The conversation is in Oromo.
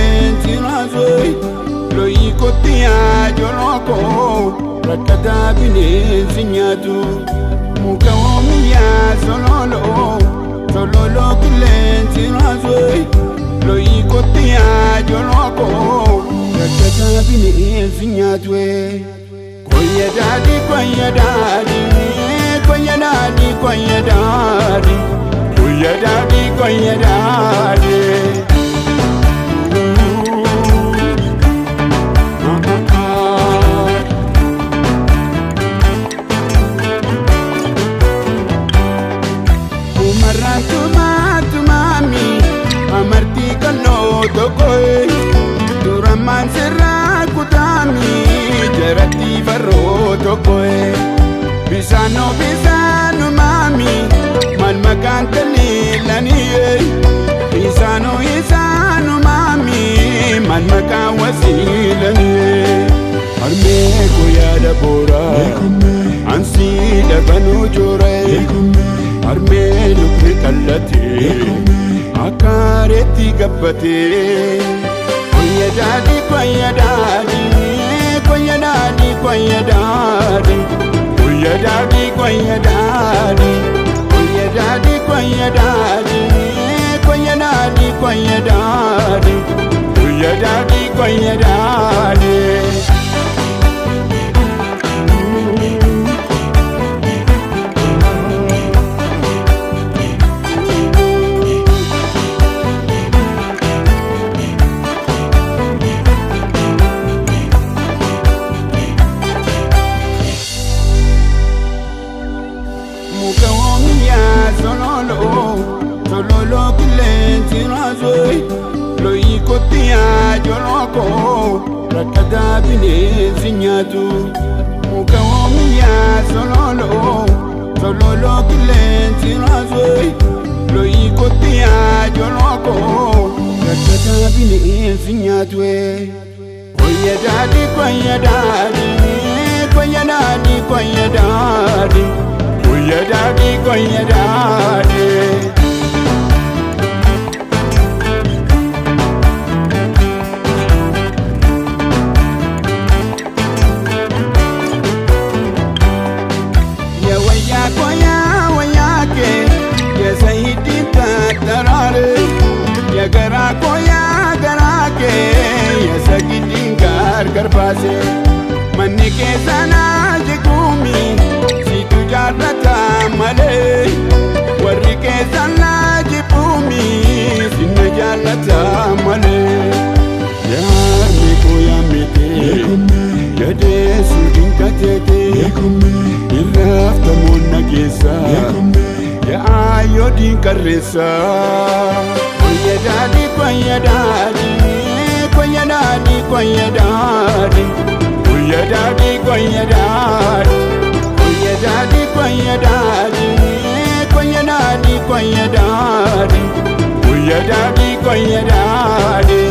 qilleensi raasee loyii kottiyaa jolokoo rakkataa bineensi nyaatu muka oomiyaa sololoo sololoo qilleensi raasee loyii kottiyaa jolokoo rakkataa bineensi nyaatu. Koyya daadhi koyya daadhi koyya daadhi koyya daadhi koyya daadhi koyya daadhi. Umarraan tumaa tumaami amartii qalloo tokko duramaan sirraa kutaami jaratti farroo tokko bisaanoo bisaanumaami maal maqaan taliilanii bisaanoo isaanumaami maal maqaan wasiilanii harmee koo yaada booraa ansii dhabanuu jooree harmee lukni qallatee akka reetti gabbatee. Koyya daadhi koyya daadhi koyya daadhi koyya daadhi koyya daadhi koyya daadhi koyya daadhi koyya daadhi koyya daadhi koyya daadhi koyya daadhi koyya daadhi. Muka oomiyaa sololoo sololoo qilleensi raasee loyii kottiyaa jolokoo rakkataa bineensi nyaatu. Muka oomiyaa sololoo sololoo qilleensi raasee loyii kottiyaa jolokoo rakkataa bineensi nyaatu. Koyya daadhi koyya daadhi koyya daadhi koyya daadhi koyya daadhi koyya daadhi. Ya wayyaa koyaa wayyaa kee ya sahidiin tattaraare ya garaa koyaa garaa kee ya sagidiin gargar baase manni keessanaa jequumi situ jaarrata malee warri keessan naa jibbuumi sinna jaallata malee. Yaarmi koo yaamete yadeessu dinqateete irraaftamoonna keessa yaa'ayyoo dinqarreessa. Koyya daadhi koyya daadhi koyya daadhi koyya daadhi koyya daadhi koyya daadhi koyya daadhi koyya daadhi koyya daadhi koyya daadhi koyya daadhi koyya daadhi.